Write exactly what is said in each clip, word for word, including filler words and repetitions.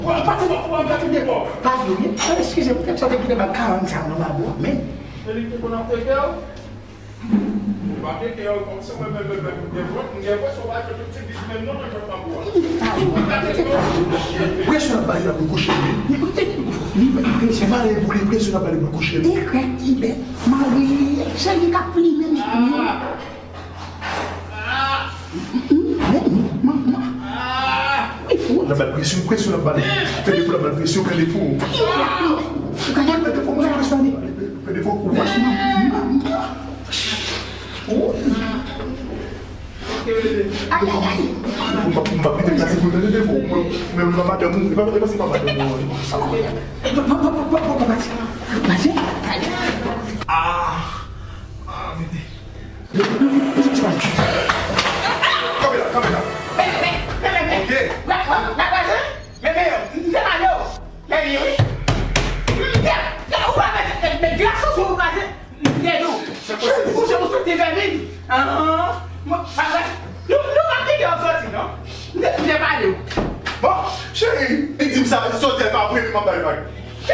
Ou pa tande, ou pa tande, bon. Pa vle, men, eskize m, petèt sa te kite m ak karant sa nan babo, men. Se li ki konn ap teke w? Ou pa teke w, kòmsi mwen menm, menm, menm, m gen vòt, m gen vòt, se w pa fè tout ti bis menm non, nan jòt babo a. Ou pa teke w. Presyon ap ba li la pou l kouche, wi. Li, li, li, li, li, se mare pou li, presyon ap ba li pou l kouche, wi. Ekrèk ki bèt, mare, se li k ap plimen li. Ah. L ap ba l presyon, presyon l ap ba l. Fè defo l ap ba l presyon, fè defo. Fè defo, mwen fè presyon li. Fè defo, ou wè. Ay, ay, ay. Ou pa, ou pa kite klase pou tande defo. Menm nan madanm ou, e pa, e pa se pa madanm ou an. Ah. Ah, mete. Kanpe la, kanpe la. Ok. Bon, cheri, li di m sa, sòsyè pa vre, li m ap bay vag.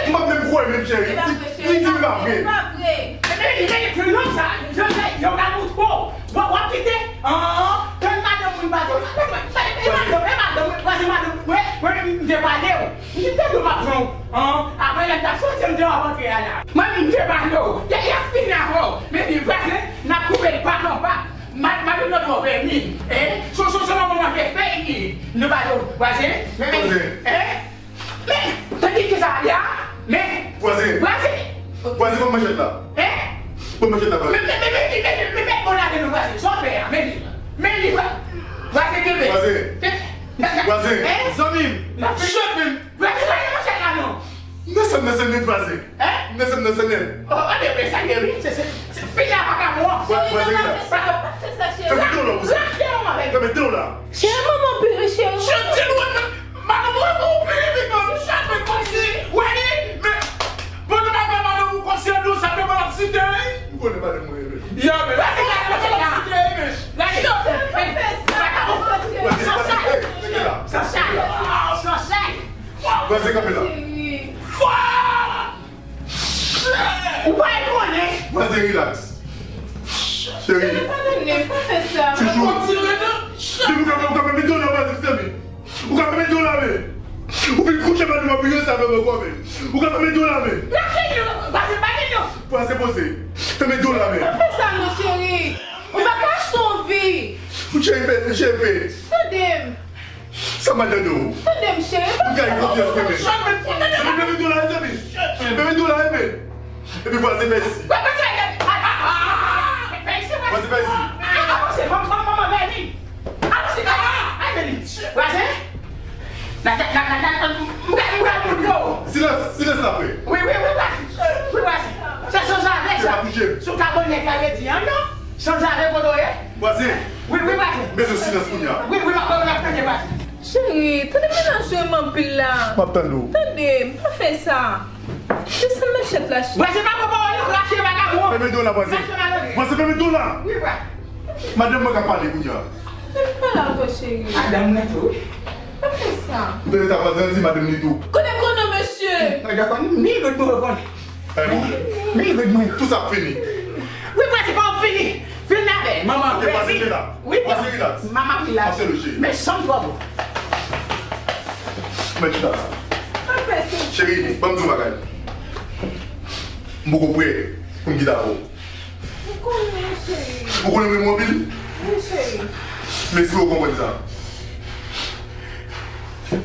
Mwen menm kwè menm cheri. Li di m pa vre. E pa vre. Ebyen, li rele prenom sa. Yo, yo, yo ka moute w. W ap kite. An, an, tann madanm mwen pa di. E madanm, e madanm, mwen, mwen, mwen, mwen, mwen, m te pale w. M te di w m ap pran w. An, apre lè m t ap soti, m te w ap antre a la. Mwen, m te pale w. Y a, y a fini avè w. Men li vwazen, n ap koupe l pa an pa. M ap, m ap vin nan twa vèmi. Hein? Son, son, son, mwen, mwen, fè, fè, fè, nou pale w. Vwazen, men, men, hein? Men, tande kisa a, ya? Men, vwazen. Vwazen. Vwazen, ban m manchèt la. Hein? Ban m manchèt la, vwazen. Men, men, men, men, men, men, men, bon, la, men, vwazen. Sa w fè a, men li. Men li, vwa-, vwazen, kenbe. Vwazen. Vwazen. Hein? Zanmi m. N ap fè chòt, men. Vwazen, pa gen manchèt la, non. Nan sèm, nan sèm, vwazen. Hein? Nan sèm, nan sèm. Oh, oh, men, men, sa gen, wi. Se, se, se, fini a pa ka bon. Vwazen, la. Pa, pa fè sa, cheri. Fè videyo la, vwazen. Lage manman avè m. Fè videyo la. Cheri, manman pire, cheri. Cheri, di nou, Madanm ou, ou pire vit, non, li chape kòmsi, wè li, men, pandan n ap fè madanm ou kòmsi an dous, sa te bon ap site, wi. M konnen madanm mwen, wi. Ya, men. Gade, gade, gade, gade. Gade. Sa sa. Sa sa. Vwazen kanpe la. Cheri. Ou pa konnen. Vwazen, relax. Cheri. Cheri, padone m, pa fè sa. Chouchou. Si ou ka fè, ou ka fè videyo la, vwazen, zanmi. Ou ka fè videyo la, men. Ou vin kouche pa nou, m ap vin rete avè w ankò, men. Ou ka fè videyo la, men. Lage nou, vwazen, pa gen nou. Vwazen, poze. Fè videyo la, men. Pa fè sa, non, cheri. Ou pa ka achte yon vi. Ou cheri, fè, cheri, fè. Tande m. Sa m al tande w. Tande m, cheri. Ou gaye konfyans mwen, men. Silvouplè, fè videyo la, mezanmi. Fè videyo la, men. Epi vwazen fè isi. Vwazen fè isi. Avanse, manman, manman, Mèlin. Avanse, ay, Mèlin. Vwazen. Na, na, na, na, na, m pral, m pral montre w. Silans, silans la, frè. Wi, wi, wi, vwazen. Wi, vwazen. Se sanzave, sa. Se pa touche. Si w ta konnen sa, yo di, an, non? Sanzave, kote w ye? Vwazen. Wi, wi, vwazen. M bezwen silans kounye a. Wi, wi, m ap, m ap tande, vwazen. Cheri, tande mennaj ou anpil la. M ap tande w. Tande, pa fè sa. Desann manchèt la, cheri. Vwazen, pa pran pawòl, non, rache vagabon. Fèmen do la, vwazen. Rache vagabon. Vwazen, fèmen do la. Wi, vwazen. Madanm mwen ka pale kounye a. Mwen pale avè w, cheri. Madanm mwen tou, wi. Pa fè sa. Ou tande sa vwazen an di madanm li tou. Konnen konnen, mesye. Mwen dakò, ni lòt mwen reponn. Mwen, mwen, mwen. Tout sa fini. Wi, vwazen, pa w fini. Vin avè m. Manman, ok, vwazen, vin la. Wi, vwazen, relax. Manman, relax. Ap sèl ou, cheri. Men chanm twò bon. Mèt chita la. Cheri, ban m di w bagay. M poko prè pou m kite avè w. Ou konnen, cheri. Ou konnen m renmen w anpil? Wi, cheri. M espere w konprann sa.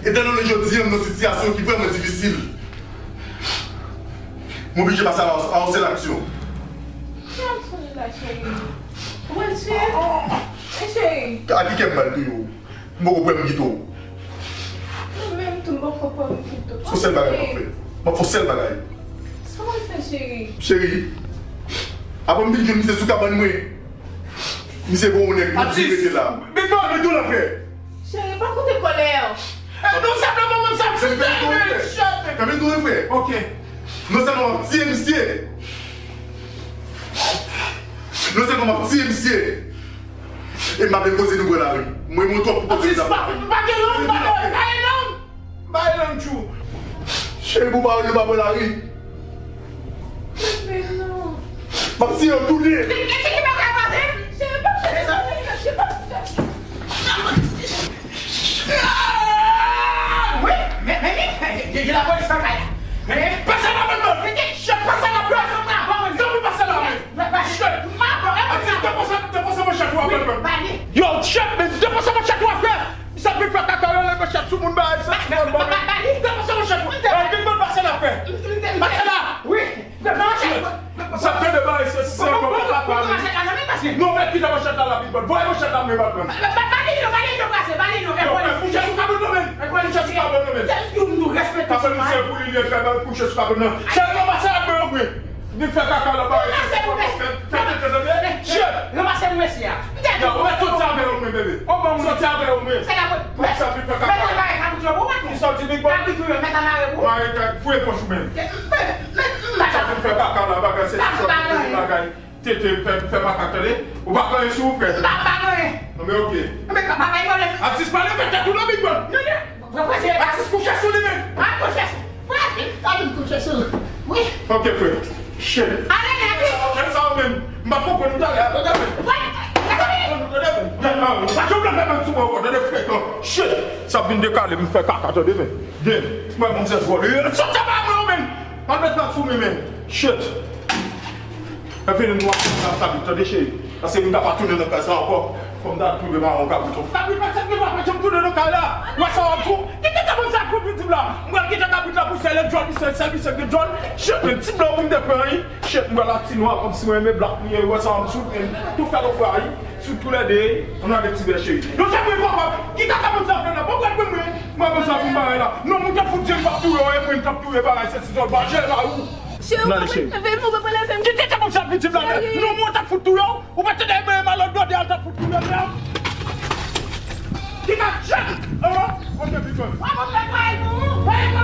Etandone jodi a, m nan sitiyasyon ki vrèman difisil, m oblije pase a, a yon sèl aksyon. Ki aksyon li la, cheri? Ou wè l tiye? Men cheri. A ki kè m ba l touye w? M poko prè m kite w. Mwen menm tou, m poko prè m kite w. Se yon sèl bagay m ap fè. M ap fè yon sèl bagay. Sa w ap fè, cheri? Cheri, apre m fin jwenn misye sou kabann mwen, misye gon yon nèg pou di rete la. Fèmen do la, frè. Cheri, pa koute kòlè. E non sèlman mwen menm sa m site, men chèf. Fèmen do, frè. Ok. Non sèlman w ap tiye misye. Non sèlman w ap tiye misye. E m pa vle koze nou pran lari. Mwen, mwen twòp pou koze sa. Pa gen long, pa gen long, pa gen long. Bay lang tjou. Cheri, pou pa wè nou pa pran lari. Men non. M ap tiye yo tou de. Cheri, pa ka pase. Cheri, pa ka pase. Wi, men, men, men, gen, gen lapolis nan kay la. Men, pase la, men, men. Chèf, pase la, pase la, men. Zanmi, pase la, men. Chèf. Atis, depoze, depoze manchèt ou a pran, men. Yo, chèf, men depoze manchèt ou a fè. Misye ap vin fè kaka, yo lè manchèt sou moun, bagay, se ti moun, bagay. Depoze manchèt ou. Big Bad, pase la, frè. Pase la. Wi. Misye ap tande bagay, se ti moun, bagay. Non, men kite manchèt la, la, Big Bad. Voye manchèt la, men, Bad, men. Yo, frè, kouche sou kabrit nan, men. Kouche sou kabrit nan, men. Apre misye pou li, li fè bal kouche sou kabrit nan. Chèf, non, pase la, men, mwen. Vin fè kaka la, bagay, se ti moun, bagay. Fè tete, tande. Chèf. Ranmase mwen, mesye a. Yo, ou mèt soti avè yo, mwen, bebe. Soti avè yo, mwen. Sa k ap fè? Mwen sa vin fè kaka. Mèt al bare kabrit yo pou mwen. Kisa w di, Big Bad? Kabrit yo, mèt al bare pou. Mare kay, fouye pòch ou menm. Men, men, men, sa vin fè kaka la, bagay, se ti sòt bagay. Tete, fè, fè makak, tande. Ou pa gen anyen sou ou, frè. M pa, m pa gen anyen. Non, men oke. Men, pa, pa, pa, pa, Atis, pale, fè tèt ou non, Big Bad. Non, non. Atis, kouche sou li, men. A, kouche sou. Wi, a vin kouche sou. Wi. Ok, frè. Shit. Ale, ale. Fè sa ou menm. M pa konprann ou talè a, tande, men. Wi. M pa konprann ou, tande, men. Pa janm leve men sou mwen ankò, tande, frekan. Shit. Sa ap vin dekale, m fè kaka, tande, men. Gen. Mwen, moun se vòlè. Sòti anba mwen, men. Al met men sou mwen, men. Shit. Mwen vini nou ap ap tabit, tande, cheri. Paske m ta pa tounen nan kay sa ankò. Fò m ta al tounen ba yon kabrit. Kabrit pa sèt, pa janm tounen nan kay la. Ou wè sa w ap fou? Kite kabrit sa pou pitit la. M pral kite kabrit la pou sèl djòl, misye sèl, misye gen djòl. Shit, men ti blan pou m te pran, wi. Shit, m pral ak ti nwa, kòmsi mwen renmen blak, wi. Ou wè sa w ap sou, men tou fè l ofra, wi. Sou toulède, ann ale ti bè cheri. Yo, chèf, mwen papa, ki kaka moun sa fè la? Bon, gad mwen, mwen. Mwen, bon, sa pou m bagay la. Non, moun t ap fout di m p ap touye w, e mwen m t ap touye bagay, se ti zòl, ba jè la, ou. Cheri, ou pa pral leve m, ou pa pral leve m. Ki kaka moun sa, pitit la, men? Non, mwen t ap fout touye w. Ou pa tande, men, malòt gade al t ap fout touye w, men. Ki ka chèf? An? Ok, pitit. Wa, mwen fè bagay pou ou.